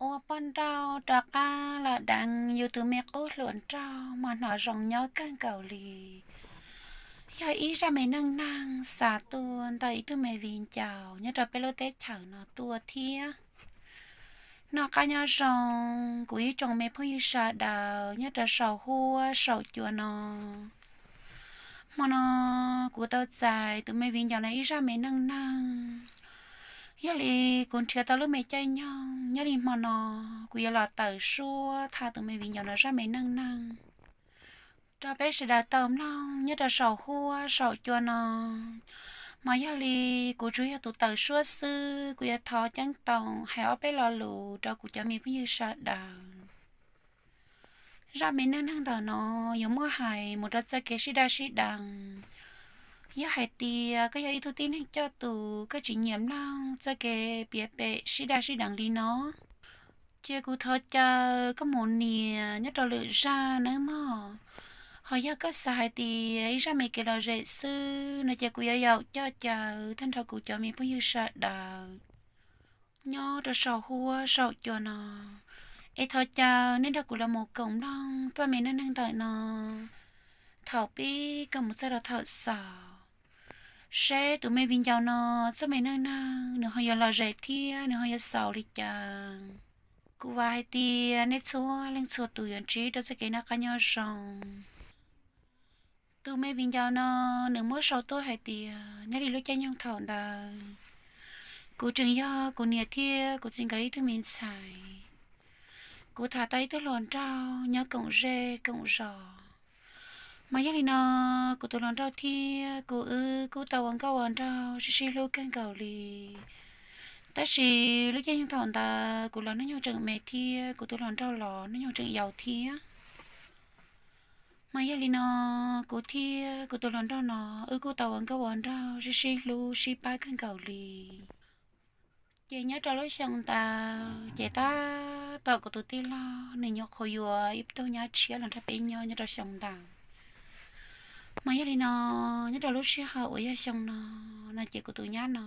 Ua poj nrauj rov qab los deev yus tus me qub hluas nraug mas hnov zoo nyob kawg nkaus li. Yog ib zaj me neej neeg xav tuaj ntawm ib tug me viv ncaus nyob rau peb lub teb chaws no tuaj thiab. Noj qab nyob zoo kuv ib tsoom me phooj ywg sawv daws nyob rau saum huab saum cua no. Hmo no kuv tau txais tus me viv ncaus no ib zaj me neej neeg. Yog li kuv nrhiav tau lub me caij nyoog, nyob li hmo no kuv yuav los tawm suab tham tus me viv ncaus no zaj me neej neeg rau peb sawv daws tau mloog nyob rau saum huab saum cua no. Mas yog li kuv tsuas yog tus tawm suab xwb, kuv yuav thov ceeb toom hais ob peb lo lus rau kuv cov me phooj ywg sawv daws. Zaj me neej neeg ntawm no yuav muaj hais mus rau txoj kev sib daj sib deev. Yog hais tias koj yog ib tug tib neeg coj tus koj tsis nyiam mloog txoj kev piav pem sib daj sib deev li no, ces kuv thov caw koj mus nias nyob rau lwm zaj nawb mog. Ho yog koj xav hais tias ib zaj me kev lom zem xwb no ces kuv yuav yaum coj caw tag nrho kuv cov me phooj ywg sawv daws nyob rau saum huab saum cua no, es thov caw nej nrog kuv los mus koom mloog txoj me neej neeg ntawm no thaum pib kom mus txog rau thaum xaus, seb tus me viv ncaus no txoj me neej neeg nws ho yuav lom zem thiab nws ho yuav xaus li cas. Kuv vam hais tias nej txhua leej txhua tus yuav ntsib rau txoj kev noj qab nyob zoo. Tus me viv ncaus no nws muab sau tuaj hais tias nyob li lub caij nyoog thaum ntawd, kuv tseem yog kuv niam thiab kuv txiv nkawd ib tug me ntxhais. Kuv tham tau ib tug hluas nraug nyob koom zej koom zos. Mas yog li no, kuv tus hluas nraug thiab kuv wb kuj tau ua nkauj ua nraug sib sib hlub kawg nkaus li. Tab sis lub caij nyoog thaum ntawd kuv los hnub nyoog tseem me thiab kuv tus hluas nraug los hnub nyoog tseem yau thiab. Mas yog li no, kuv thiab kuv tus hluas nraug no wb kuj tau ua nkauj ua nraug sib sib hlub sib pab kawg nkaus li. Ces nyob rau lub xyoo ntawd ces tab tom kuv tus tij laug nws nyuam qhuav yuav ib tug nyab tshiab los nrog peb nyob nyob rau xyoo ntawd. Mas yog li no, nyob rau lub sij hawm uas yog xyoo no, no ces kuv tus nyab no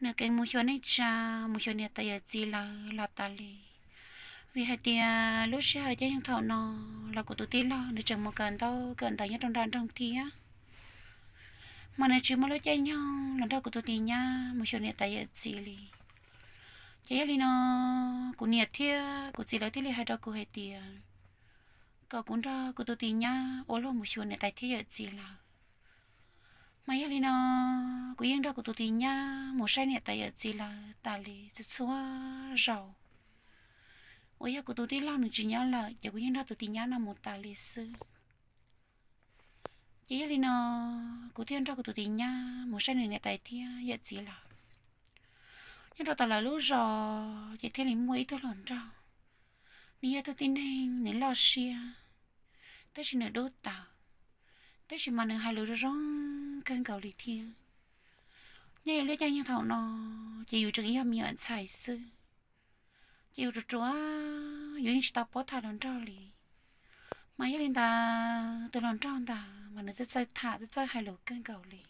nws kheev mus xyuas neej tsa, mus xyuas niam tais yawm txiv lawv los tas li. Vim hais tias lub sij hawm caij nyoog thaum no los kuv tus tij laug nws tseem mus kawm ntaub kawm ntawv nyob rau nram nroog thiab. Mas nws tsis muaj lub caij nyoog los nrog kuv tus tis nyab mus xyuas niam tais yawm txiv li. Ces yog li no, kuv niam thiab kuv txiv lawv thiaj li hais rau kuv hais tias kom kuv nrog kuv tus tis nyab ua luag mus xyuas niam tais thiab yawm txiv lawv. Mas yog li no, kuv yeej nrog kuv tus tis nyab mus saib niam tais yawm txiv lawv tas li txhua txhua zaus uas yog kuv tus tij laug nws tsis nyob lawm ces kuv yeej nrog tus tis nyab no mus tas li xwb. Ces yog li no, kuv thiaj nrog kuv tus tis nyab mus saib nws niam tais thiab yawm txiv lawm. Nyob rau tom lawv lub zos ces thiaj li muaj ib tug hluas nraug, nws yog tus tib neeg nws loj siab, tab sis nws dub tawv, tab sis mas nws hais lus zoo zoo kawg nkaus li thiab. Nyob li lub caij nyoog thaum no ces yus tseem yog me nyuam ntxhais xwb, ces yus ruam ruam, yus yeej tsis tau paub tham hluas nraug li. Mas yog li ntawd tus hluas nraug ntawd mas nws txawj txawj tham txawj txawj hais lus kawg nkaus li.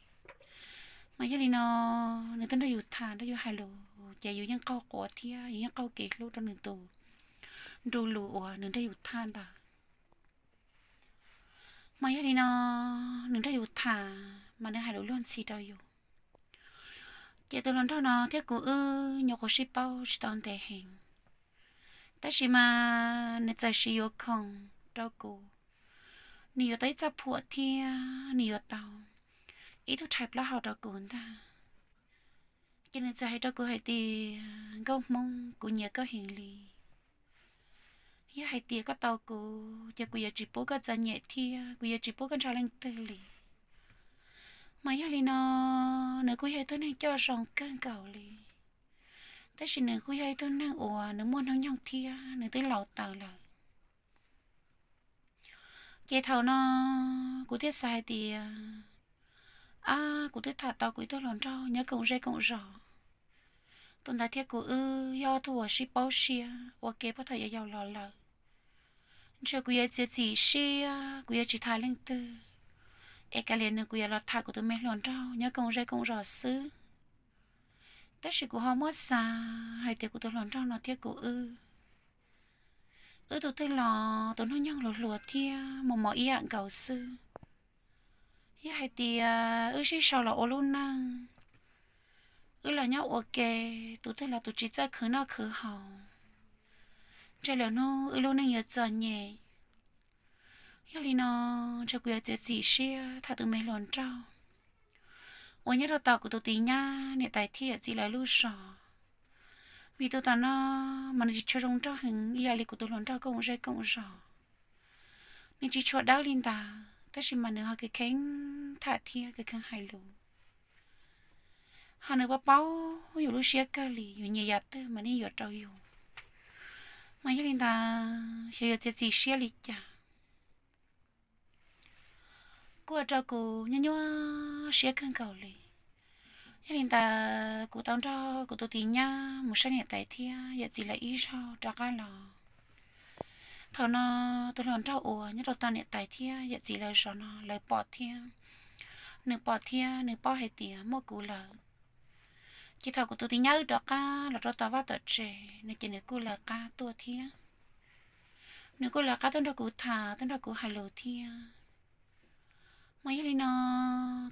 Mas yog li no, nws twb nrog yus tham nrog yus hais lus ces yus yeej qaug quav thiab yus yeej qaug kev hlub rau nws tus nru lus uas nws nrog yus tham ntawd. Mas yog li no, nws nrog yus tham mas nws hais lus luag ntxhi rau yus. Ces tus hluas nraug no thiab kuv wb nyuam qhuav sib paub tsis tau ntev heev, tab sis mas nws txawm siv yuav khoom rau kuv. Nws yuav tau ib txoj phuam thiab nws yuav tau ib tug rhais plaub hau rau kuv ntag. Ces nws txawm hais rau kuv hais tias, Nkauj Hmoob, kuv nyiam koj heev li. Yog hais tias koj tau kuv ces kuv yuav tsis pub koj txom nyem thiab kuv yuav tsis pub koj nrog leej twg li. Mas yog li no, nws kuj yog ib tug neeg coj zoo kawg nkaus li, tab sis nws kuj yog ib tug neeg uas nws muaj hnub nyoog thiab nws twb laus tawv lawm. Ces thaum no kuv thiaj xav hais tias, ab, kuv twb tham tau kuv ib tug hluas nraug nyob koom zej koom zos. Tus ntawd thiab kuv wb yog ob tug uas sib paub siab ua ke puag thaum yau yau los lawm. Ntshe kuv yuav txiav txim siab, kuv yuav tsis tham leej twg, es kav liam nws kuv yuav los tham kuv tus me hluas nraug nyob koom zej koom zos xwb. Tab sis kuv ho muab xav hais tias kuv tus hluas nraug no thiab kuv wb, wb tus twg los tus hnub nyoog hluas hluas thiab mos mos ib yam nkaus xwb. Yog hais tias wb sib sau los ua lub neej, wb los nyob ua ke, tus twg los tus tsis txawj khwv noj khwv haus, ntshe lwm hnub wb lub neej yuav txom nyem. Yog li no, ntshe kuv yuav txiav txim siab tham tus me hluas nraug uas nyob rau tom kuv tus tis nyab niam tais thiab yawm txiv lawv lub zos, vim tus tom no mas nws tsis tshua zoo nraug heev ib yam li kuv tus hluas nraug koom zej koom zos. Nws tsis tshua dawb li ntawd tab sis mas nws ho kheev kheev tham thiab kheev kheev hais lus, ho nws paub paub yus lub siab kawg li, yus nyiam yam twg mas nws yuav rau yus. Mas yog li ntawd xyov yuav txiav txim siab li cas, kuj ua rau kuv nyuaj nyuaj siab kawg nkaus li. Yog li ntawd kuv tau nrog kuv tus tis nyab mus saib niam tais thiab yawm txiv lawv ib zaug rov qab los. Thaum no tus hluas nraug uas nyob rau tom niam tais thiab yawm txiv lawv zos no lawv pom thiab, nws pom thiab nws paub hais tias muaj kuv lawm. Ces thaum kuv tus tis nyab wb rov qab los rau tom vaj tom tsev no ces nws kuj lawv qab tuaj thiab. Nws kuj lawv qab tuaj nrog kuv tham, tuaj nrog kuv hais lus thiab. Mas yog li no,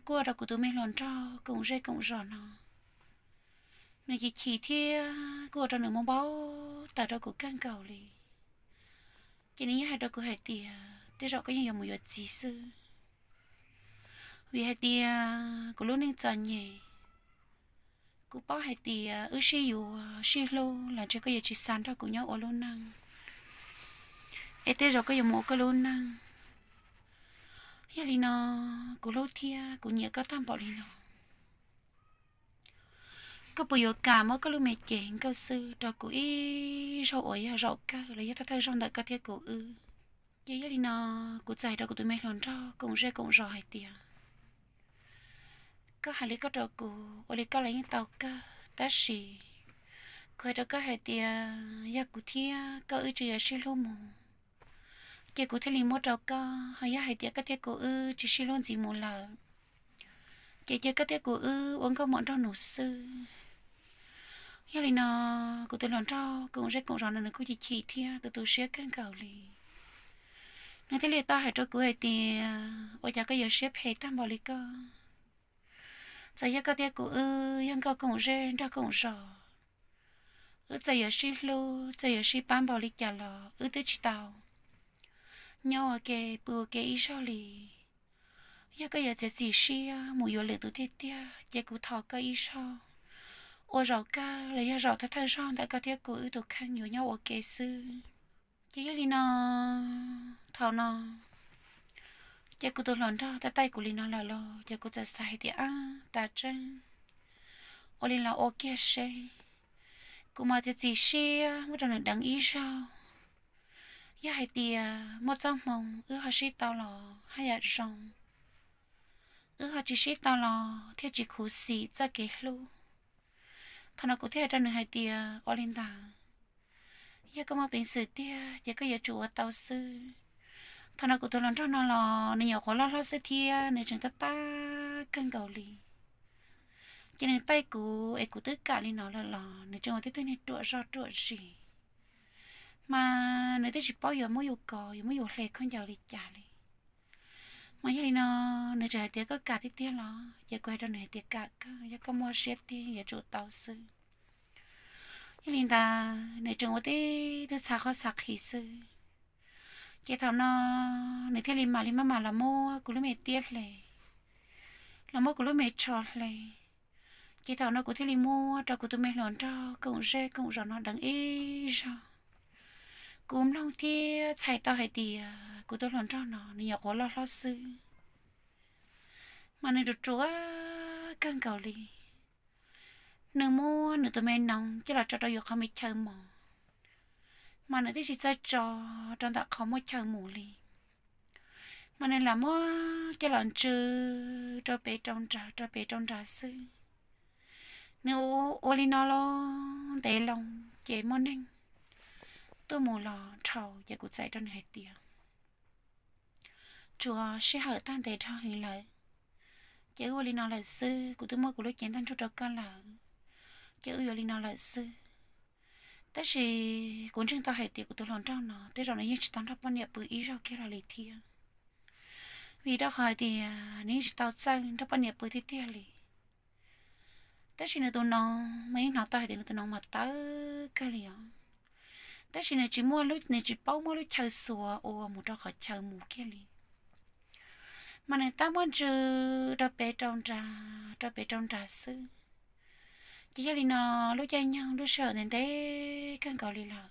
kuj ua rau kuv tus me hluas nraug koom zej koom zos no, nws chim chim thiab kuj ua rau nws muaj npau taws rau kuv kawg nkaus li. Ces nws yeej hais rau kuv hais tias tej zaum koj yeej yuav mus yuav txiv xwb, vim hais tias kuv lub neej txom nyem. Kuv paub hais tias wb sib yuav sib hlub los ntshe koj yuav tsis xav nrog kuv nyob ua lub neej, es tej zaum koj yuav mus ua koj lub neej. Yog li no, kuv hlub thiab kuv nyiam koj tag npaum li no, koj puas yuav kam muab koj lub me cev nkauj xwb rau kuv ib zaug uas yog zaum kawg los yog thawj thawj zaug ntawm koj thiab kuv wb? Ces yog li no, kuv txais rau kuv tus me hluas nraug koom zej koom zos hais tias, koj hais li koj rau kuv ua li koj los yeej tau kawg, tab sis kuv hais rau koj hais tias yog kuv thiab koj wb tsis yuav sib hlub mus, ces kuv thiaj li muab rau koj. Ho yog hais tias koj thiab kuv wb tsis sib hlub ntxiv mus lawm, ces cia koj thiab kuv wb ua nkauj muam nraug nus xwb. Yog li no, kuv tus hluas nraug koom zej koom zos no nws kuj chim chim thiab tu tu siab kawg nkaus li. Nws thiaj li tau hais rau kuv hais tias, ua cas koj yuav siab phem tag npaum li koj? Txawm yog koj thiab kuv wb yog nkauj koom zej nraug koom zos, wb txawm yuav sib hlub txawm yuav sib pab npaum li cas los wb twb tsis tau nyob ua ke pw ua ke ib zaug li. Yog koj yuav txiav txim siab mus yuav lwm tus tiag tiag ces kuv thov koj ib zaug, ua zaum kawg los yog zaum thawj thawj zaug ntawm koj thiab kuv wb tus kheej yuav nyob ua ke xwb. Ces yog li no, thaum no ces kuv tus hluas nraug taij taij kuv li no lawm los ces kuv txawm xav hais tias, ab, tas tseeb, ua li los ua kiag seb. Kuv mam txiav txim siab muab rau nws deev ib zaug. Yog hais tias muaj txoj hmoo wb ho sib tau los haj yam zoo, wb ho tsis sib tau los thiaj tsis khuv xim txoj kev hlub. Thaum no kuv thiaj hais rau nws hais tias, ua li ntawd, yog koj muaj peev xwm tiag ces koj yuav tsum ua tau xwb. Thaum no kuv tus hluas nraug no los nws nyuam qhuav loj hlob xwb thiab nws tseem tab tab kawg nkaus li. Ces nws taij kuv es kuv twb kam li no lawm los nws tseem ua tib tug niag ruam zog ruam zis, mas nws twb tsis paub yuav muab yus kov yuav muab yus hle khaub ncaws li cas li. Mas yog li no, nws tseem hais tias, koj kam tiag tiag los? Ces kuv hais rau nws hais tias, kam kawg, yog koj muaj siab tiag yuav tsum tau xwb. Yog li ntawd nws tseem ua tib tug txhav qhov txhav qhis xwb. Ces thaum no nws thiaj li mam li maj mam los muab kuv lub me tiab hle, los muab kuv lub me tsho hle. Ces thaum no kuv thiaj li muab rau kuv tus me hluas nraug koom zej koom zos no deev ib zaug. Kuv mloog thiab txhais tau hais tias kuv tus hluas nraug no nws nyuam qhuav loj hlob xwb, mas nws ruam ruam kawg nkaus li. Nws muab nws tus me noov coj los tso rau yus qhov me chaw mos, mas nws twb tsis txawj tso rau ntawm qhov muaj chaw mus li, mas nws lam muab coj los ntsw rau pem rau nrad rau pem rau nrad xwb. Nws ua li no los ntev loo ces muaj neeg tuaj mus los dhau ces kuv txais rau nws hais tias, tsuas sij hawm tag ntev dhau heev lawm, ces wb ua li no lawm xwb, kuv twb muab kuv lub cev ntaj ntsug rau koj lawm. ces wb yuav li no lawm xwb. Tab sis kuv ntseeg tau hais tias kuv tus hluas nraug no tej zaum nws yeej tsis tau nrog poj niam pw ib zaug kiag los li thiab, vim rau qhov hais tias nws yeej tsis tau txawj nrog poj niam pw tiag tiag li. Tab sis nws tus noov mas yeej hnov tau hais tias nws tus noov mas tawv kawg li os. Tab sis nws tsis muaj, nws tsis paub muab lub chaw xuas ua mus rau qhov chaw mus kiag li, mas nws tab muab ntsw rau pem rau nrad, rau pem rau nrad xwb. Ces yog li no, lub caij nyoog lub sij hawm ntev ntev kawg nkaus li lawm,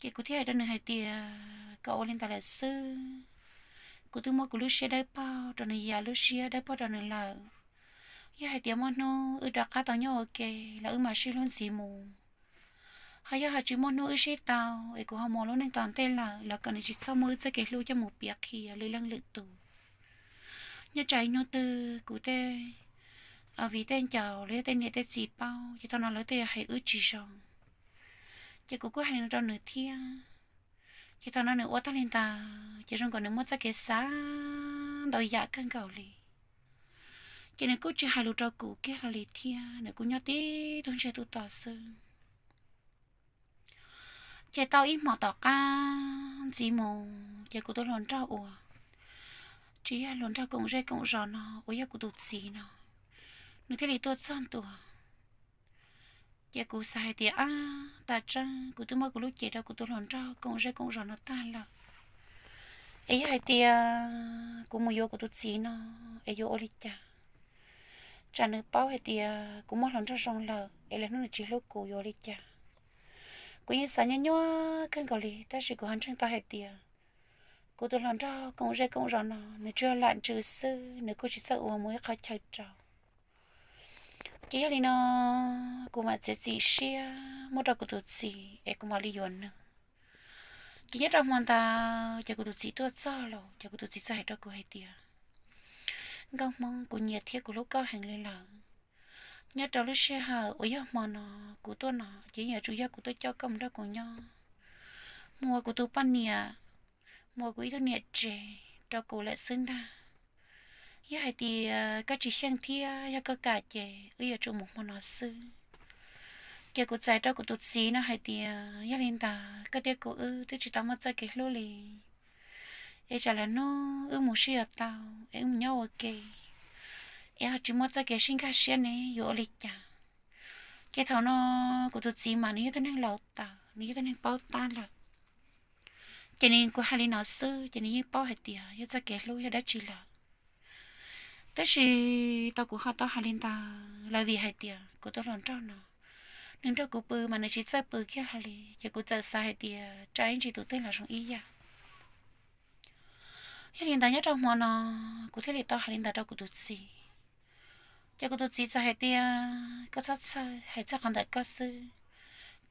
ces kuv thiaj hais rau nws hais tias kom ua li ntawd lawm xwb. Kuv twb muab kuv lub siab dawb paug rau nws, yam lub siab dawb paug rau nws lawm. Yog hais tias muaj hnub wb rov qab tau nyob ua ke los wb mam sib hlub ntxiv mus. Ho yog hais tsis muaj hnub wb sib tau es kuv ho mus lub neej tom ntej lawm los kom nws tsis txhob muab wb txoj kev hlub coj mus piav qhia lwm leej lwm tus. Nyob tsam ib hnub twg kuv tej viv tej ncaus los yog tej niam tej txiv paub ces thaum no lawv tej yuav hais wb tsis zoo. Ces kuv kuj hais li no rau nws thiab. Ces thaum no nws ua tag li ntawd ces zoo nkaus nws muaj txoj kev xav ntau yam kawg nkaus li. Ces nws kuj tsis hais lus rau kuv kiag hlo li thiab, nws kuj nyob tib tug ntsiag tug to xwb. Ces tau ib hmos tom qab ntxiv mus ces kuv tus hluas nraug uas tsis yog hluas nraug koom zej koom zos no uas yog kuv tus txiv no, nws thiaj li tuaj txog ntua. Ces kuv xav hais tias, ab, tas tseeb kuv twb muab kuv lub cev rau kuv tus hluas nraug koom zej koom zos no tag lawm, es yog hais tias kuv mus yuav kuv tus txiv no es yuav ua li cas? Tsam nws paub hais tias kuv muaj hluas nraug zoo lawm es lwm hnub nws tsis hlub kuv yuav ua li cas? Kuv yeej xav nyuaj nyuaj kawg nkaus li, tab sis kuv ho ntseeg tau hais tias kuv tus hluas nraug koom zej koom zos no nws tsuas lam ntsws xwb, nws kuj tsis txawj ua mus ib qhov chaw rau. Ces yog li no kuv mam txiav txim siab muab rau kuv tus txiv es kuv mam li yuav nws. Ces nyob rau hmo ntawd ces kuv tus txiv tuaj txog lawm ces kuv tus txiv txawm hais rau kuv hais tias, Nkauj Hmoob, kuv nyiam thiab kuv hlub koj heev li lawm. Nyob rau lub sij hawm uas yog hmo no kuv tuaj no ces yeej yuav tsum yog kuv tuaj coj koj mus nrog kuv nyob, mus ua kuv tus poj niam, mus ua kuv ib tug niam tsev rau kuv lawm xwb ntag. Yog hais tias koj tsis xyeej thiab yog koj kam ces wb yuav tsum mus hmo no xwb. Ces kuv txais rau kuv tus txiv no hais tias, Yog li ntawd koj thiab kuv wb twb tsis tau muaj txoj kev hlub li, es tsam lwm hnub wb mus sib yuav tau es wb mus nyob ua ke, es ho tsis muaj txoj kev sib nkag siab ne yuav ua li cas? Ces thaum no kuv tus txiv mas nws yog tug neeg laus taws, nws yog tug neeg paub tab lawm. Ces nws, kuv hais li no xwb ces nws yeej paub hais tias yog txoj kev hlub yog dab tsi lawm. Tab sis tau kuv ho tau hais li ntawd los vim hais tias kuv tus hluas nraug no, nws nrog kuv pw mas nws tsis txawj pw kiag hlo li, ces kuv txawm xav hais tias tsam ib ntsis tus twg los zoo ib yam. Yog li ntawd nyob rau hmo no kuv thiaj li tau hais li ntawd rau kuv tus txiv. Ces kuv tus txiv txawm hais tias, Koj txhob txhawj, hais txog qhov ntawm koj xwb.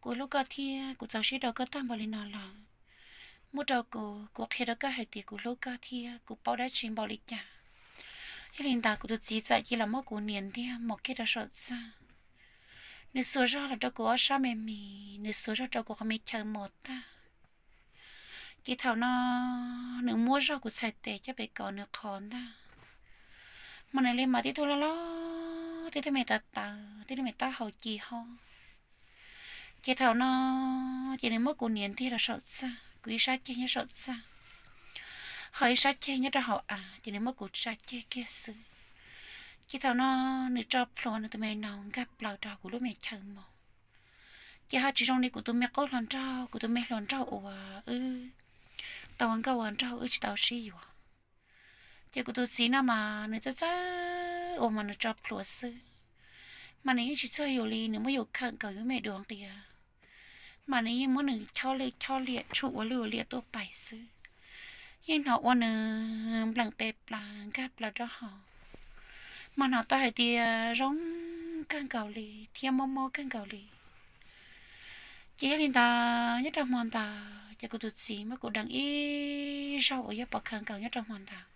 Kuv hlub koj thiab kuv txaus siab rau koj tag npaum li no lawm. Muab rau kuv, kuv qhia rau koj hais tias kuv hlub koj thiab kuv paub dab tsi npaum li cas. Yog li ntawd kuv tus txiv txawm cia li los muab kuv nias ntiag mus kiag rau saum txaj. Nws xuas zog los rau kuv ob sab me mis, nws xuas zog rau kuv qhov me chaw mos tag. Ces thaum no nws muab zog kuv txhais tes coj pem kom nws qhov ntag, mas nws li mas tib tug loj loj, tib tug me tawv tawv, tib tug me taub hau ci ho. Ces thaum no ces nws muab kuv nias ntiag rau saum txaj, kuv ib sab ceg nyob saum txaj, ho ib sab ceg nyob rau hauv av, ces nws muab kuv tsa ceg kiag xwb. Ces thaum no nws tso plhuav nws tus me noog nkag plaws rau kuv lub me chaw mos. Ces ho tsis zoo li kuv tus me qub hluas nraug, kuv tus me hluas nraug uas wb tau ua nkauj ua nraug wb tsis tau sib yuav. Ces kuv tus txiv no mas nws txawj txawj ua mas nws tso plhuav xwb, mas nws yeej tsis txuag yus li, nws muab yus khawm nkaus yus me duav nqia, mas nws yeej muab nws chob lwj chob liam tshuam ua lwj ua liam tuaj pais xwb. Yeej hnov ua nws npleem pes plaws nkag plaws rau hauv, mas hnov tau hais tias zoo kawg nkaus li thiab mob mob kawg nkaus li. Ces yog li ntawd nyob rau hmo ntawd ces kuv tus txiv muab kuv deev ib zaug uas yog pov khawv nkaus nyob rau hmo ntawd.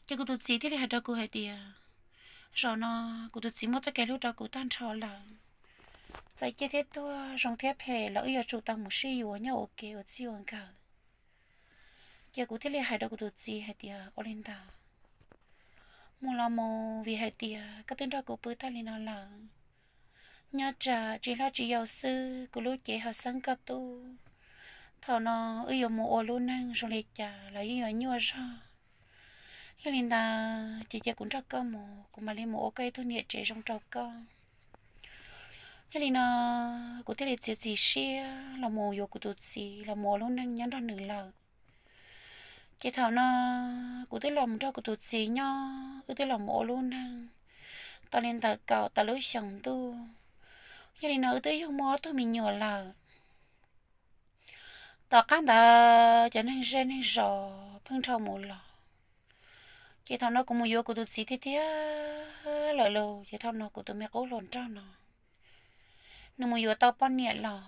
Ces kuv tus txiv thiaj li hais rau kuv hais tias, zaum no kuv tus txiv muaj txoj kev hlub rau kuv tag nrho lawm. Txawm ciaj thiab tuag, zoo thiab phem los wb yuav tsum tau mus sib yuav nyob ua ke ua txij ua nkawm. Ces kuv thiaj li hais rau kuv tus txiv hais tias, ua li ntawd, mus los mus, vim hais tias koj twb nrog kuv pw tag li no lawm. Nyob tsam tsis hlob tsis yau xwb, kuv lub cev ho xeeb koj tub. Thaum no wb yuav mus ua lub neej zoo li cas los yeej yuav nyuaj zog. Yog li ntawd ces cia kuv nrog koj mus, kuv mam li mus ua koj ib tug niam tsev zoo rau koj. Yog li no kuv thiaj li txiav txim siab los mus yuav kuv tus txiv los mus ua lub neej nyob nrog nws lawm. Ces thaum no kuv twb los mus nrog kuv tus txiv nyob, wb twb los mus ua lub neej tau li ntawm kaum tawm lub xyoos ntuj. Yog li no wb twb yug muaj ob tug me nyuam lawm. Tom qab ntawd cov neeg zej neeg zos pheej dhau mus los, ces thaum no kuv mus yuav kuv tus txiv tiag tiag lawm lauj. Ces thaum no kuv tus me qub hluas nraug no, nws mus yuav tau poj niam los,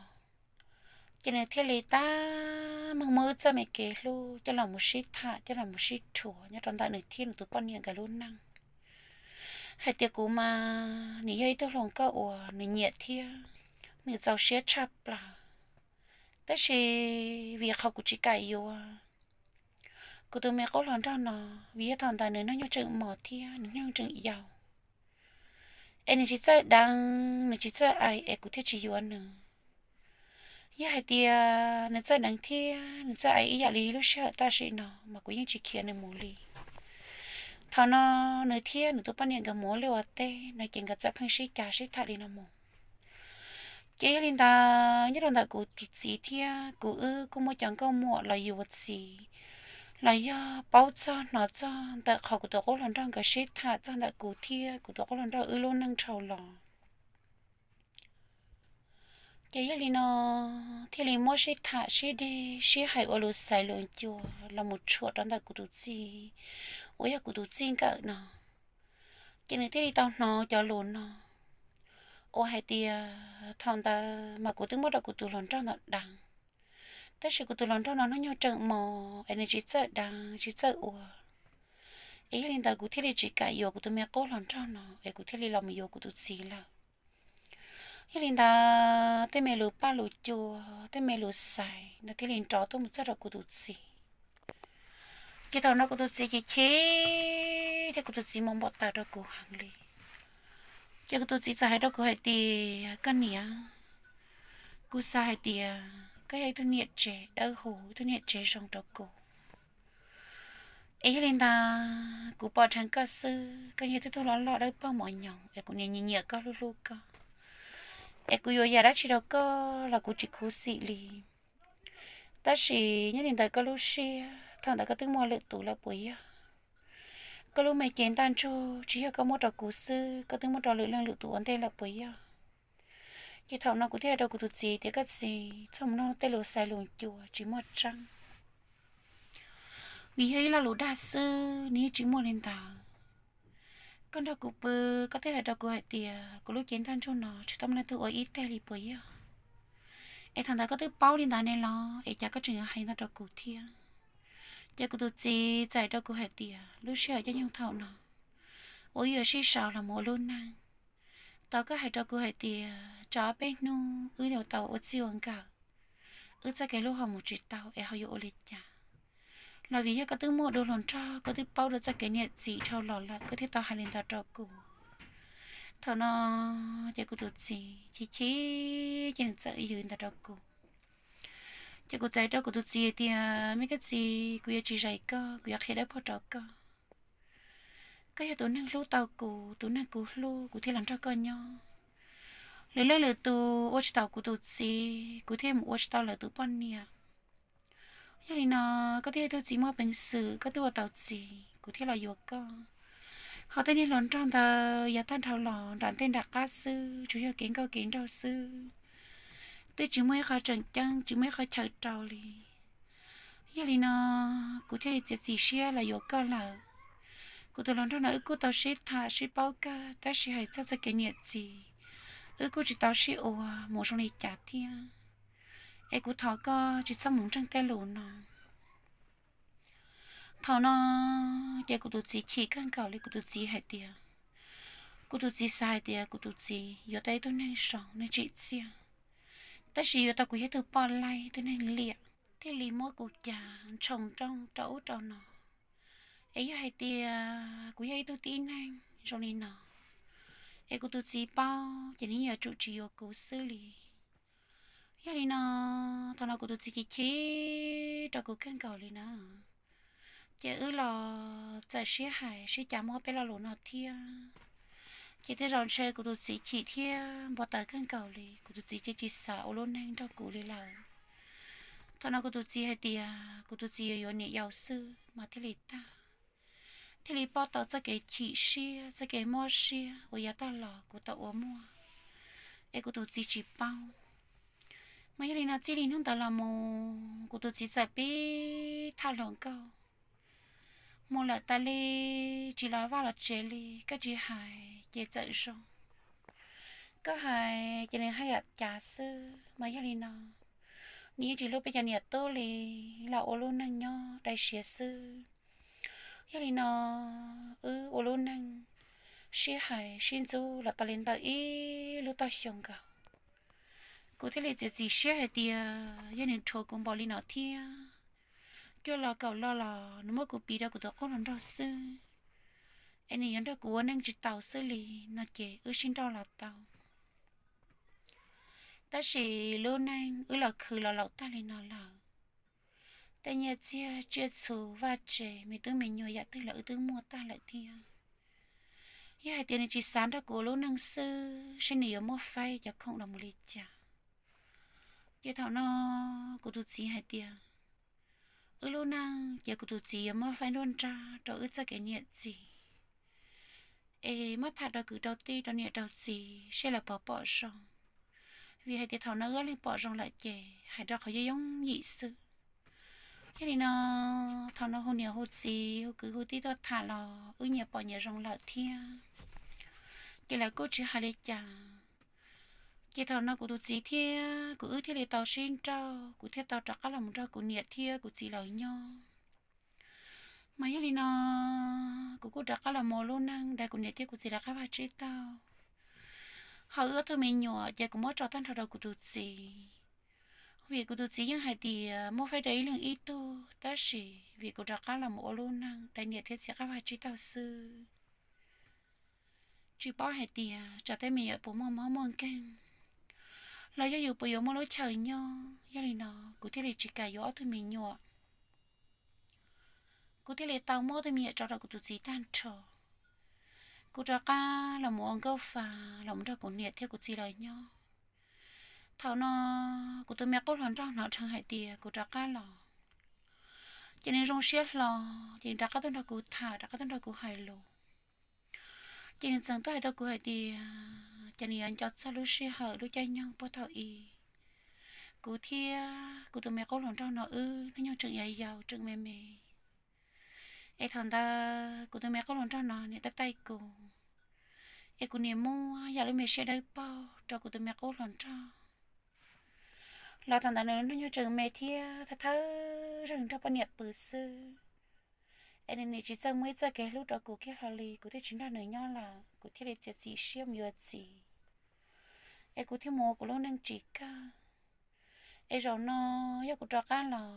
ces nws thiaj li tab meeg muab wb txoj me kev hlub coj los mus sib tham, coj los mus sib rhuav nyob rau ntawm nws thiab nws tus poj niam nkawd lub neej, hais tias kuv mas nws yog ib tug hluas nkauj uas nws nyiam thiab nws txaus siab tshaj plaws. Tab sis vim qhov kuv tsis kam yuav kuv tus me qub hluas nraug no, vim yog thaum ntawd nws hnub nyoog tseem mos thiab nws hnub nyoog tseem yau, es nws tsis txawj deev, nws tsis txawj aim, es kuv thiaj tsis yuav nws. Yog hais tias nws txawj deev thiab nws txawj aim ib yam li lub sij hawm tam sim no mas kuv yeej tsis khiav nws mus li. Thaum no nws thiab nws tus poj niam nkawd mus ua liaj ua teb no ces nkawd txawm pheej sib cav sib tham li no mus. Ces yog li ntawd nyob rau ntawm kuv tus txiv thiab kuv wb kuj muaj cov nkauj muam los yuav txiv, los yog paub txog hnov txog ntawm qhov kuv tus qub hluas nraug nkawd sib tham txog ntawm kuv thiab kuv tus qub hluas nraug wb lub neej dhau los. Ces yog li no thiaj li muab sib tham sib deg sib hais ua lus xaiv lus ncua los mus tshuam rau ntawm kuv tus txij uas yog kuv tus txij nkawm no. Ces nws thiaj li tau hnov cov lus no uas hais tias thaum ntawd mas kuv twb muab rau kuv tus hluas nraug ntawd deev, tab sis kuv tus hluas nraug no hnub nyoog tseem mos es nws tsis txawj deev tsis txawj ua. Es yog li ntawd kuv thiaj li tsis kam yuav kuv tus me qub hluas nraug no es kuv thiaj li los mus yuav kuv tus txiv lawm. Yog li ntawd tej me lus paj lus cua, tej me lus xaiv no thiaj li nrov tuaj mus txog rau kuv tus txiv. Ces thaum no kuv tus txiv chim chim thiab kuv tus txiv mob npau taws rau kuv heev li. Ces kuv tus txiv txawm hais rau kuv hais tias, koj niam, kuv xav hais tias koj yog ib tug niam tsev dawb huv, ib tug niam tsev zoo rau kuv. Es yog li ntawd kuv pom dheev koj xwb, koj yog tib tug loj loj dawb paug mos nyoos es kuv nyiam nyiam koj hlub hlub koj, es kuv yuav yam dab tsi rau koj los kuv tsis khuv xim li. Tab sis nyob li ntawd koj lub siab thaum ntawd koj twb muaj lwm tus lawm puas yog? Koj lub me cev ntaj ntsug tsis yog koj muab rau kuv xwb, koj twb muab rau lwm leej lwm tus ua ntej lawm puas yog? Ces thaum no kuv thiaj hais rau kuv tus txiv tias, koj txiv, txhob mus nug tej lus xaiv lus ncua tsis muaj tseeb, vim yog ib lo lus dag xwb, nws yeej tsis muaj li ntawd. Koj nrog kuv pw, koj twb hais rau kuv hais tias kuv lub cev ntaj ntsug no tsis tau muaj leej twg ua ib teg li puas yog? Es thaum ntawd koj twb paub li ntawd ne los es cas koj tseem yuav hais ntawd rau kuv thiab? Ces kuv tus txiv txawm hais rau kuv hais tias, lub sij hawm caij nyoog thaum no uas wb yuav sib sau los mus ua lub neej, tau koj hais rau kuv hais tias tsam ob peb hnub wb yuav tau ua txij ua nkawm, wb txoj kev hlub ho mus tsis tau es ho yuav ua li cas? Los vim yog koj twb muaj dua hluas nraug, koj twb paub dua txoj kev niam txiv dhau los lawm koj thiaj tau hais li ntawd rau kuv. Thaum no ces kuv tus txiv chim chim ces nws txawm yws ntawd rau kuv. Ces kuv txawm hais rau kuv tus txiv hais tias, me koj txiv, kuv yuav tsis zais koj, kuv yuav qhia dawb paug rau koj. Koj yog tus neeg hlub tau kuv, tus neeg kuv hlub kuv thiaj los nrog koj nyob. Lwm leej lwm tus ua tsis tau kuv tus txiv, kuv thiaj mus ua tsis tau lawv tus poj niam. Yog li no, koj twb yog tug txiv muaj peev xwm, koj twb ua tau txiv, kuv thiaj los yuav koj. Ho tej niag hluas nraug ntawd yav tag dhau los nram ntej nram qab xwb, tsuas yog kev nkauj kev nraug xwb, twb tsis muaj ib qho tseem ceeb, tsis muaj ib qho chaw rau li. Yog li no, kuv thiaj li txiav txim siab los yuav koj lawm. Kuv tus hluas nraug no wb kuj tau sib tham sib paub kawg, tab sis hais txog txoj kev niam txiv, wb kuj tsis tau sib ua mus zoo li cas thiab. Es kuv thov koj tsis txhob mus ntseeg tej lus no. Thaum no ces kuv tus txiv chim kawg nkaus li, kuv tus txiv hais tias, kuv tus txiv xav hais tias kuv tus txiv yuav tau ib tug neeg zoo neeg tsim txiaj, tab sis yuav tau kuv yog tug poj laib tug neeg liam, thiaj li muab kuv cas ntshoo nrooj rau ub rau no, Es yog hais tias kuv yog ib tug tib neeg zoo li no, es kuv tus txiv paub ces nws yuav tsum tsis yuav kuv xwb li. Yog li no, thaum no kuv tus txiv chim chim rau kuv kawg nkaus li na. Ces wb los txawm sib hais sib cav muab peb lo lus no thiab. Ces tej zaum ntshe kuv tus txiv chim thiab npau taws kawg nkaus li, kuv tus txiv ces tsis xav ua lub neej nrog kuv li lawm. Thaum no kuv tus txiv hais tias kuv tus txiv yuav yuav niam yau xwb mas thiaj li tag, thiaj li paub tau txoj kev chim siab txoj kev mob siab uas yav tag los kuv tau ua muaj, es kuv tus txiv tsis paub. Mas yog li no txij li hnub ntawd los mus kuv tus txiv txawm pib tham hluas nkauj mus lawm tas li, tsis los vaj los tsev li, koj tsis hais ces txawm zoo. Koj hais ces nws haj yam cav xwb. Mas yog li no, nws yeej tsis hlub peb cov niam tub li, los ua lub neej nyob dai siav xwb. Yog li no, wb ua lub neej sib hais sib ntxub los tau li ntawm ib lub toj xyoo nkaus. Kuv thiaj li txiav txim siab hais tias yog nws rhuav kuv npaum li no thiab, cuaj los kaum los los nws muab kuv piv rau kuv tus qub hluas nraug xwb, es nws yuav nrog kuv ua neej tsis taus xwb li no ces wb sib nrauj los tau. Tab sis lub neej wb los khwv los laus tag li no lawm, tej nyiaj txiag tsiaj txhu vaj tse me tub me nyuam yam twg los wb twb muaj tag lawm thiab. Yog hais tias nws tsis xav nrog kuv ua lub neej xwb, seb nws yuav muab faib cov khoom los mus li cas. Ces thaum no kuv tus txiv hais tias wb lub neej ces kuv tus txiv yuav muab faib nruab nrab rau wb txoj kev niam txiv, es muab tham rau kwv rau tij rau niam rau txiv seb lawv puas pom zoo. Vim hais tias thaum no wb ob leeg pom zoo lawm ces hais rau qhov yooj yooj yim xwb. Yog li no, thaum no hu niam hu txiv hu kwv hu tij tuaj tham los wb nyias pom nyias zoo lawm thiab, ces lawv kuj tsis hais li cas. Ces thaum no kuv tus txiv thiab kuv wb thiaj li tau sib nrauj, kuv thiaj tau rov qab los mus nrog kuv niam thiab kuv txiv lawv nyob. Mas yog li no, kuv kuj rov qab los mus ua lub neej daws kuv niam thiab kuv txiv lawv qab vaj tsib taug. Ho wb ob tug me nyuam ces kuv muab tso tag nrho rau kuv tus txiv, vim kuv tus txiv yeej hais tias muab faib rau ib leeg ib tug, tab sis vim kuv rov qab los mus ua lub neej daws niam thiab txiv qab vaj tsib taug xwb. Tsis paub hais tias tsam tej me nyuam puas muaj mob muaj nkeeg, los yog yus puas yuav muaj lub chaw nyob. Yog li no, kuv thiaj li tsis kam yuav ob tug me nyuam. Kuv thiaj li tau muab ob tug me nyuam tso rau kuv tus txiv tag nrho. Kuv rov qab los mus ua nkauj fa, los mus nrog kuv niam thiab kuv txiv lawv nyob. Thaum no, kuv tus me qub hluas nraug hnov dheev hais tias kuv rov qab los, ces nws zoo siab hlo, ces nws rov qab tuaj nrog kuv tham, rov qab tuaj nrog kuv hais lus. Ces nws txawm tuaj hais rau kuv hais tias ces nws yuav nco txog lub sij hawm lub caij nyoog puag thaum ub kuv thiab kuv tus me qub hluas nraug no wb hnub nyoog tseem yau yau tseem me me. Es thaum ntawd kuv tus me qub hluas nraug no niam taij taij kuv, es kuv niam muab yam lub me siab dawb paug rau kuv tus me qub hluas nraug. Los thaum ntawd nws hnub nyoog tseem me thiab thawj thawj zaug nrog poj niam pw xwb, es nws nim tsis txawj muaj ib txoj kev hlub rau kuv kiag hlo li, kuv thiaj tsis nrog nws nyob lawm, kuv thiaj li txiav txim siab mus yuav txiv, es kuv thiaj mus ua kuv lub neej tsis kawg. Es zaum no yog kuv rov qab los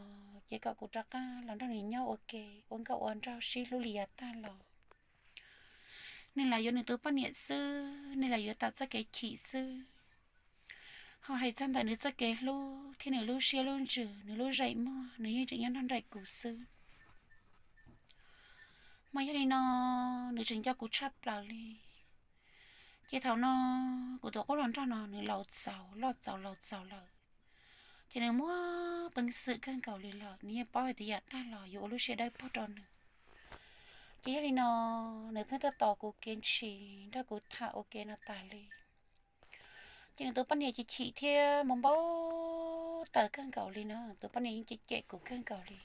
ces kom kuv rov qab los nrog nws nyob ua ke ua nkauj ua nraug sib hlub li yav tag los. Nws lam yuav nws tus poj niam xwb, nws lam yuav tas txoj kev chim xwb. Ho hais txog ntawm nws txoj kev hlub thiab nws lub siab lub ntsws, nws lub zeem muag, nws yeej tseem nyob nrog nraim kuv xwb. Mas yog li no, nws tseem nco kuv tshaj plaws li. Ces thaum no, kuv tus qub hluas nraug no nws laus txaus loj txaus laus txaus lawm, ces nws muaj peev xwm kawg nkaus li lawm, nws yeej paub hais tias yav tag los yuav ua lub siab dawb paug rau nws. Ces yog li no, nws pheej tuaj tos kuv kev ntshis nrog kuv tham ua ke no tas li. Ces nws tus poj niam ces chim thiab npau npau taws kawg nkaus li na, tus poj niam yeej cem cem kuv kawg nkaus li,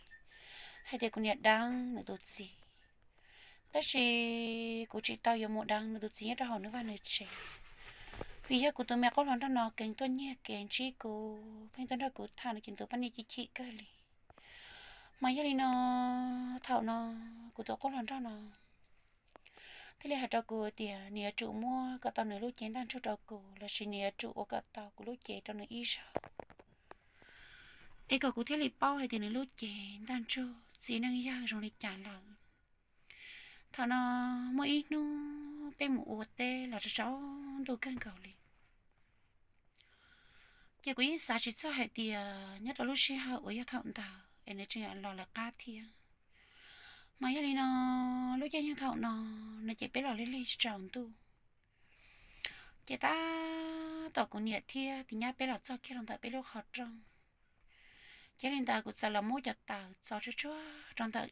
hais tias kuv niam deev nws tus txiv. Tab sis kuv tsis tau yuav mus deev nws tus txiv nyob rau hauv nws vaj nws tsev, vim yog kuv tus me qub hluas nraug no keev tuaj nyiag kev ntsib kuv, pheej tuaj nrog kuv tham no ces nws tus poj niam chim chim kawg li. Mas yog li no, thaum no, kuv tus qub hluas nraug no thiaj li hais rau kuv tias nws yuav tsum muab kom tau nws lub cev ntaj ntsug rau kuv lossis nws yuav tsum ua kom tau kuv lub cev rau nws ib zaug, es kom kuv thiaj li paub hais tias nws lub cev ntaj ntsug txiv neej yawg zoo li cas lawm. Thaum no muaj ib hnub peb mus ua teb los tsaus ntuj kawg nkaus li. Ces kuv yeej xav tsis txog hais tias nyob rau lub sij hawm uas yog thaum ntawd es nws tseem los lawv qab thiab. Mas yog li no, lub caij nyoog thaum no, no ces peb los lig lig tsaus ntuj. Ces tab tom kuv niam thiab tus nyab peb los txog kiag rau ntawm peb lub qhov rooj. Ces li ntawd kuv txawm los muab cov taws txo tsuag tsuag rau ntawm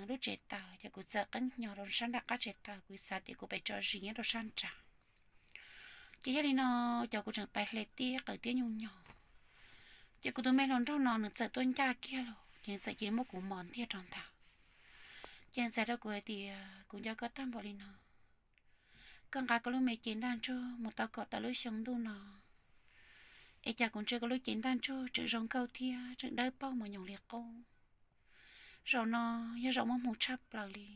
lub tsev taws, ces kuv txawm qeeb hnyo rau sab nram qab tsev taws, kuv xav tias kuv pem tso zis nyob rau sab nrad. Ces yog li no, ces kuv tseem pais hle tiab qaws tiab nyuj nyog. Ces kuv tus me hluas nraug no nws txawm tuaj ncaj kiag los, ces nws txawm cia li muab kuv mos ntiag rau ntawd. Ces nws txawm hais rau kuv hais tias, kuv nco koj tag npaum li no, koj nqa koj lub me cev ntaj ntsug mus tau kaum tawm lub xyoo ntuj no, es cas kuv ntsia koj lub cev ntaj ntsug tseem zoo nkauj thiab tseem dawb paug mos nyoos li qub. Zaum no yog zaum muaj hmoo tshaj plaws li.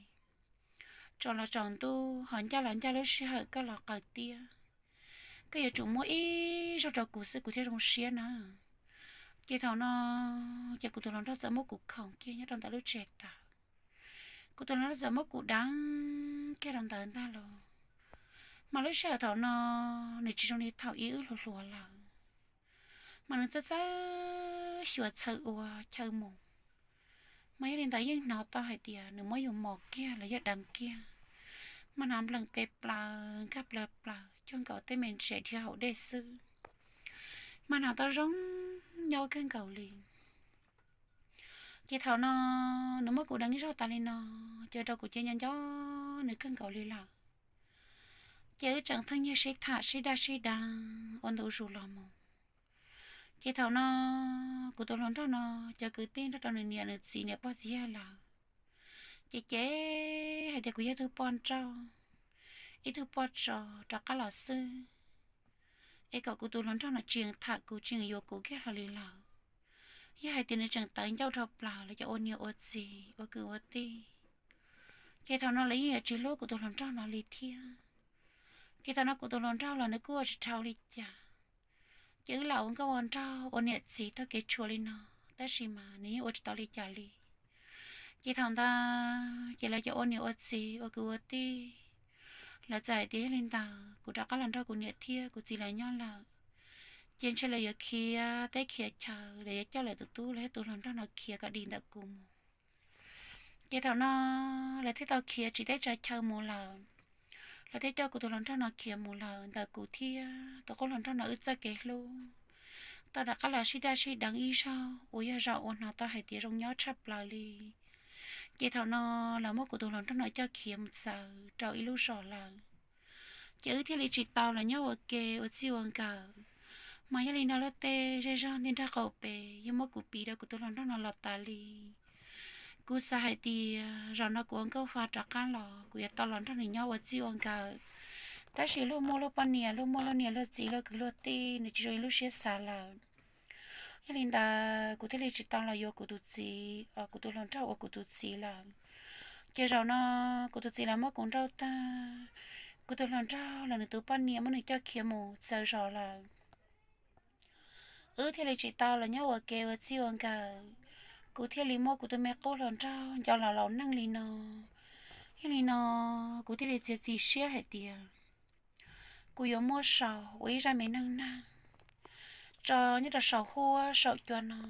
Tsaus los tsaus ntuj, ho ncaj los ncaj lub sij hawm koj los qaws tiab. Koj yuav tsum muab ib zaug rau kuv xwb kuv thiaj zoo siab na. Ces thaum no, ces kuv tus hluas nraug txawm muab kuv khoom kiag nyob rau ntawm lub tsev taws. Kuv tus hluas nraug txawm muab kuv deev kiag rau ntawd ntag los. Mas lub sij hawm thaum no, nws tsis zoo li thaum ub wb hluas hluas lawm. Mas nws txawj txawj xyuas txhawm ua chaw mus. Mas yog li ntawd yeej hnov tau hais tias nws muab yus mos kiag los yog deev kiag. Mas hnov nplees pes plaws nkag plaws plaws cuag nkaus tej me ntsis dhia hauv dej xwb. Mas hnov tau zoo nyob kawg nkaus li. Ces thaum no, nws muab kuv deev ib zaug tas li no, ces ua rau kuv cia nco nco nws kawg nkaus li lawm. Ces wb tseem pheej nyiag sib tham sib daj sib deev ua ntu zus los mus. Ces thaum no, kuv tus hluas nraug no, cov kwv tij nrog rau nws niam nws txiv niam pog txiv yawg lawm, ces ces hais tias kuv yog tug poj nrauj, ib tug poj tsov rov qab los xwb. Es kom kuv tus hluas nraug no tsis tham kuv tsis yuav kuv kiag hlo li lawm. Yog hais tias nws tseem tawv ncauj dhau plaws los cov ua niam ua txiv ua kwv ua tij, ces thaum no lawv yeej yuav tsis hlub kuv tus hluas nraug no li thiab. Ces thaum no kuv tus hluas nraug los nws kuj ua tsis dhau li cas. Ces wb lam ua nkauj ua nraug ua niam txiv taug kev tshuav li no, tab sis mas nws yeej ua tsis tau li cas li. Ces thaum ntawd ces lawv cov ua niam ua txiv ua kwv ua tij, lawv txawm hais tias yog li ntawd kuv rov qab los nrog kuv niam thiab kuv txiv lawv nyob lawm, ces ntshe lawv yuav khiav teb khiav chaw, lawv yuav coj lawv tus tub los yog tus hluas nraug no khiav kom dim ntawm kuv mus. Ces thaum no lawv thiaj tau khiav tsiv teb tsaws chaw mus lawm. Lawv thiaj coj kuv tus hluas nraug no khiav mus lawm ntawm kuv thiab tus qub hluas nraug no wb txoj kev hlub. Tau rov qab los sib daj sib deev ib zaug uas yog zaum uas hnov tau hais tias zoo nyob tshaj plaws li. Ces thaum no lawv muab kuv tus hluas nraug no coj khiav mus txawv rau ib lub zos lawm. Ces wb thiaj li tsis tau los nyob ua ke ua txij ua nkawm. Mas yog li no luag tej zej zog nti nrog qaum pes yog muab kuv piv rau kuv tus hluas nraug no los tas li. Kuv xav hais tias zaum no kuv ua nkauj fa rov qab los kuv yuav tau los nrog nws nyob ua txij ua nkawm. Tab sis luag muaj luag poj niam, luag muaj luag niam luag txiv luag kwv luag tij, nws tsis zoo li lub siab xav lawm. Yog li ntawd kuv thiaj li tsis tau los yuav kuv tus txiv, kuv tus hluas nraug ua kuv tus txiv lawm. Ces zaum no kuv tus txiv lawv muab kuv nrauj tag, kuv tus hluas nraug los nws tus poj niam muab nws coj khiav mus txawv zos lawm. Wb thiaj li tsis tau los nyob ua ke ua txij ua nkawm. Kuv thiaj li muab kuv tus me qub hluas nraug nco los laus neej li no. Yog li no, kuv thiaj li txiav txim siab hais tias kuv yuav muab sau ua ib zaj me neej neeg tso nyob rau saum huab saum cua no.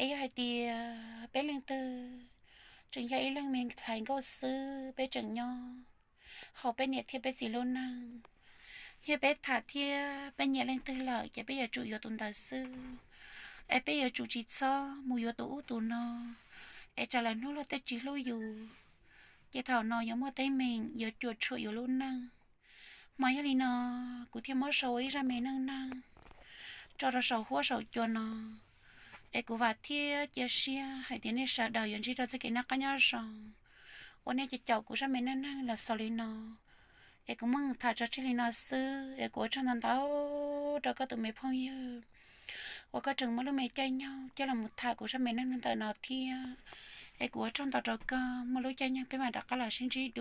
Es yog hais tias peb leej twg tseem yog ib leeg me ntxhais nkauj xwb, peb tseem nyob hauv peb niam thiab peb txiv lub neej, yog peb tham thiab peb nyiam leej twg lawm ces peb yuav tsum yuav tus ntawd xwb. Es peb yuav tsum tsis txhob mus yuav tus ub tus no, es tsam lawm hnub luag tej tsis hlub yus, ces thaum no yuav muaj teeb meem yuav cuam tshuam yus lub neej. Mas yog li no, kuv thiaj muab sau ua ib zaj me neej neeg tso rau saum huab saum cua no. Es kuv vam thiab cia siab hais tias nej sawv daws yuav ntsib rau txoj kev noj qab nyob zoo, uas nej caum kuv zaj me neej neeg los xaus li no. Es kuv muab tham tso tseg li no xwb, es kuv ua tsaug ntau ntau rau koj tus me phooj ywg uas koj tseem muab lub me caij nyoog coj los mus tham kuv zaj me neej neeg ntawm no thiab. Es kuv ua tsaug ntau rau koj, muaj lub caij nyoog peb mam rov qab los sib ntsib dua.